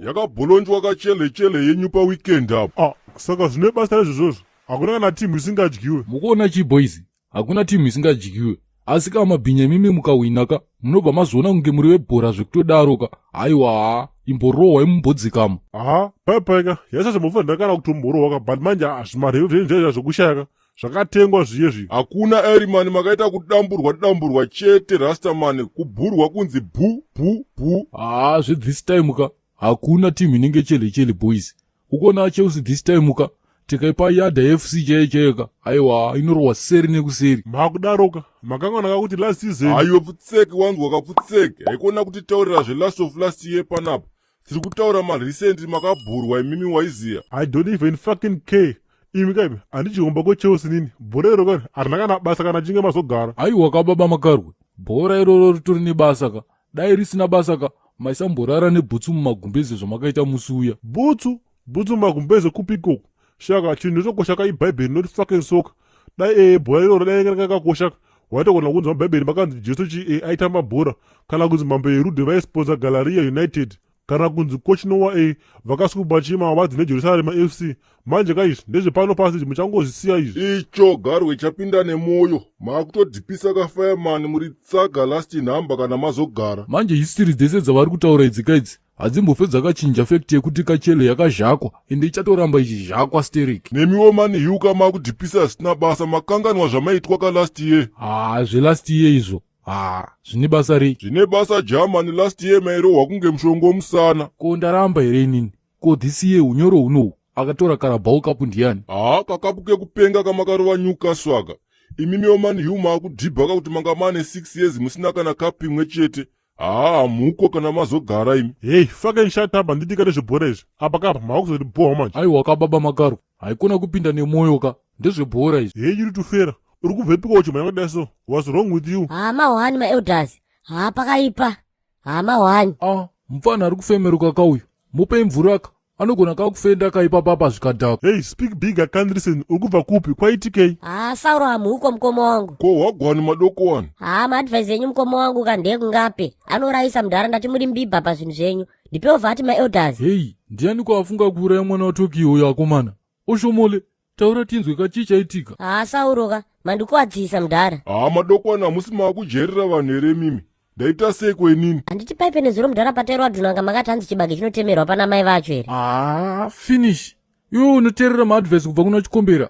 Yakabholonjwa kachelechele yenyu paweekend apo. Ah, saka zvine basa rezvizvozvo hakuna kana timu isingadyiwe. Mukuona chii boys? Hakuna timu isingadyiwe. Asi ka mabhinya imimi mukahwina ka munobva mazoona kunge muri vebhora zvekutodaro ka. Haiwa haa imborohwai mumbodzikama. Haa pai pai ka yasazombofanira kana kutomborohwa ka but manje zvimareve zvenyu zvaizva zvekushaya ka zvakatengwa zviye zviye. Hakuna Eriman makaita kudamburwa damburwa chete Rastaman kubhurwa kunzi bhu bhu bhu. Haa zve this time ka hakuna team inenge chele chele boys. Ukuona Chelsea this time ka tikaipa yadha FC chaiyo chaiyo ka aiwa inorohwa seri nekuseri. Makudaroka makanganwa ka kuti last season. Aiwe pfutseki wanzwa ka pfutseki haikona kutitaurira zve last of last year panapa. Tiri kutaura marecent makabhurwa imimi waiziya. I don't even fucking care imi kaimi handichihomba kwechelsea nini bhora iro kani harina kana basa kana chinge mazogara. Aiwa ka baba makarwe bhora iroro ritori nebasa ka dai risina basa ka maisamborara nebhutsu mumagumbeze zvamakaita musi uya. Bhutsu bhutsu mumagumbeze kupi ikoko shaka chinhu chotokosha ka ibhaibheri not fucking soccer dai ee bhora iroro dai ringe rakakosha ka waitogona kunzwa mubhaibheri makanzi jesu chi e aitamba bhora kana kunzi mambo herudhe vaisponsa galaria united kana kunzi coach nowa a vakaskuba chima vadzi nejerusarema fc manje ka izvi ndezvepano pasi izvi muchangozvisiya izvi icho garwe chapinda nemwoyo maakutodhipisa kafireman muri tsaga last number kana mazogara manje history dzese dzavari kutaura idzi kaidzi hadzimbofe dzakachinja fact yekuti kachele yakazhakwa ende ichatoramba ichizhakwa sterek nemiwo mani hiuka makudhipisa zvisina basa makanganwa zvamaitwa ka last year haa zvelast year izvo haa zvine basa rei zvine basa germany last year mairohwa kunge mushongo womusana ko ndaramba here inini ko this year unyoro hunohu akatora carabao cup ndiani haa kakapu kekupenga kamakarova newcastle aka imimiwo mani hiu maakudhibhaka kuti manga mane 6 years musina kana cup imwe chete haa hamuko kana mazogara imi hey fucking shut up handidi kana zvebhora izvi apa kapa maakuzotibhowa manje aiwa ka baba makaro haikona kupinda nemwoyo ka ndezvebhora izvi hey chiri tufera uri kubvepiko uchimhanya kudai so what's wrong with you haa mahwani maelders haa pakaipa haa mahwani ah mupfana ari kufemeruka kauyu mupei mvura ka anogona kakufenda kaipa papa zvikadhakwa hey speak bigger can't listen uri kubva kupi kwaitikei haa sauro hamhuko mukoma wangu ko wagwani madoko wani haa maadvise enyu mukoma wangu ka ndekungape anourayisa mudhara ndati muri mbibha pazvinhu zvenyu ndipewo vhati maelders heyi ndiani kwaafunga kuuraya mwana watokio uyo akomana oshomole taura tinzwe ka chii chaitika haa sauro ka mandikuwadzisa mudhara haa madokwana hamusi maakujerera vanhu here mimi ndaita sei kwenini handiti paipe nezuro mudhara patairwa dhunanga makati hanzi chibage chinotemerwa pana mai vacho here haa finish iwe unoteerera maadvice kubva kuna chikombera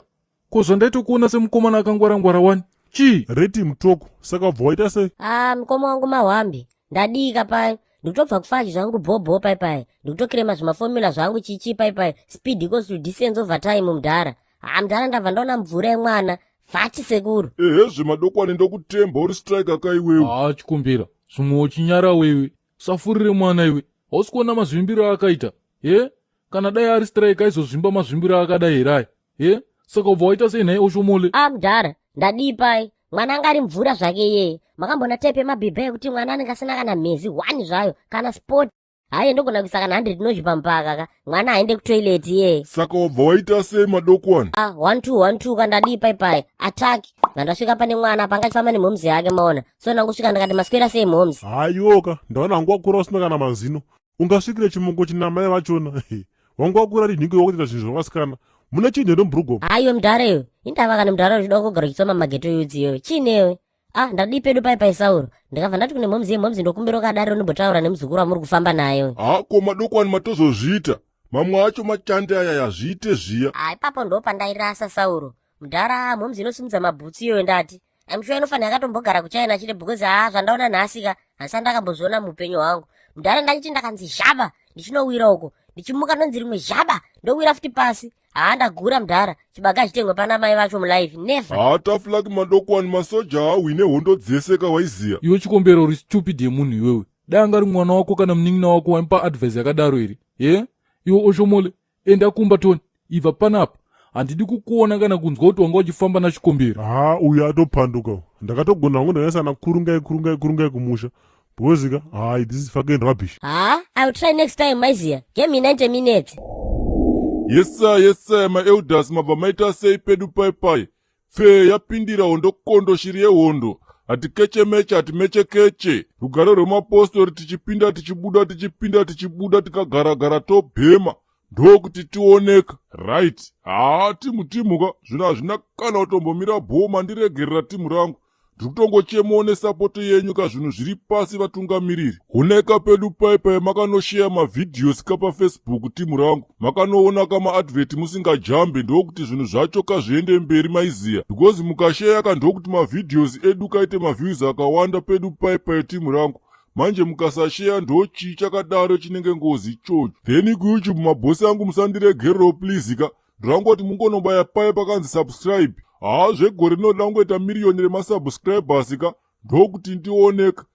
ko zvandaitokuona semukomana akangwara-ngwara wani chii reti mutoko saka bva waita sei haa mukoma wangu mahwambi ndadika pai ndikutobva kufachi zvangu bhobho pai pai ndikutokirema zvimafomula zvangu chichi pai pai speed equals to distance over time mudhara haa mudhara ndabva ndaona mvura yemwana vachi sekuru ehezve madokwani ndokutemba uri striker ka iwewe haa chikumbira zvimwe uchinyara wewe usafurire mwana iwe hausi kuona mazvimbiro aakaita he kana dai ari striker aizozvimba mazvimbiro aakadai here aya he saka ubva waita sei nhai oshomole a mudhara ndadii pai mwana anga ari mvura zvake iyeye makambona tepe yemabhibha yekuti mwana anenge asina kana mhezi one zvayo kana sport haye ndogona kuisa kana 100 nozvipa mupaka ka mwana haende kutoilet iyeye saka wabva waita sei madokwani ah 1 2 1 2 kandadii pai pai attack ngandasvika pane mwana panga achifamba nemhomzi yake maona so ndangosvika ndikati maswera sei mhomzi haiwoka ndaona hangu wakura usina kana mazino ungasvikire chimungo china mai vachona wangu wakura rinhingo yokutoita zvinhu zvavasikana mune chinhu here mubhurugo haiwe mudhara iwe indava kana mudhara uchida kugara uchitsoma mageto yudzi iyoyo chiinewe ah ndadii pedu pai pai sauro ndikabva ndati kune mhomzi yemhomzi ndokumbira ukadaro ndimbotaura nemuzukuru wamuri kufamba naye haa ko madokwani matozozviita mamwe acho machande aya yazviite zviya ah ipapo ndo pandairasa sauro mudhara mhomzi inosimudza mabhutsu iyoyo ndati I'm sure inofanira yakatombogara kuchina chete because haa zvandaona nhasi ka handisati ndakambozviona muupenyu hwangu mudhara ndachiti ndakanzi zhaba ndichinowira uko ndichimuka ndonzi rimwe zhaba ndowira futi pasi haa ndagura mudhara chibaga hachitengwe pana mai vacho mulife never haa tafulaki madokwani masoja haahwine hondo dzese ka waiziya iwe chikombero uri stupid yemunhu iwewe dai anga ari mwana wako kana munin'ina wako waimupa advice yakadaro here ye iwe oshomole enda kumba toni ibva panapa handidi kukuona kana kunzwa kuti wanga uchifamba nachikombero haa uyu atopanduka ndakatogona hangu ndakaisana kurungai kurungai kurungai kumusha because ka hayi this is fucking rubbish haa i will try next time maiziya give me 90 minutes yes sir yes sir maelders mabva maita sei pedu pai pai pfee yapindira hondo kondo shiri yehondo Hatikechemeche, hatimechekeche. Rugare rwemapostori tichipinda tichibuda, tichipinda tichibuda, tikagaragara tobhema. Ndokuti tioneka. Right. Haa, timu timu ka, zvinhu hazvina kana kutombomira bhoo, mandiregerera timu rangu. Ndiri kutongochemawo nesapoto yenyu ka, zvinhu zviri pasi vatungamiriri. Honeka pedu paipai makanosheya mavhidhios ka paFacebook timu rangu. Makanoona ka maadvert musingajambe ndokuti zvinhu zvacho ka zviende mberi maiziya. Because mukasheya ka ndokuti mavhidhios edu kaite maviews akawanda pedu paipai timu rangu. Manje mukasasheya ndochii chakadaro chinenge ngozi ichocho. Then kuYouTube mabhosi angu musandiregererawo please ka. Ndangoti mungonobaya paye pakanzi subscribe. Haa, zvegore rinoda kungoita miriyoni remasubscribers ka ndokuti ndioneka.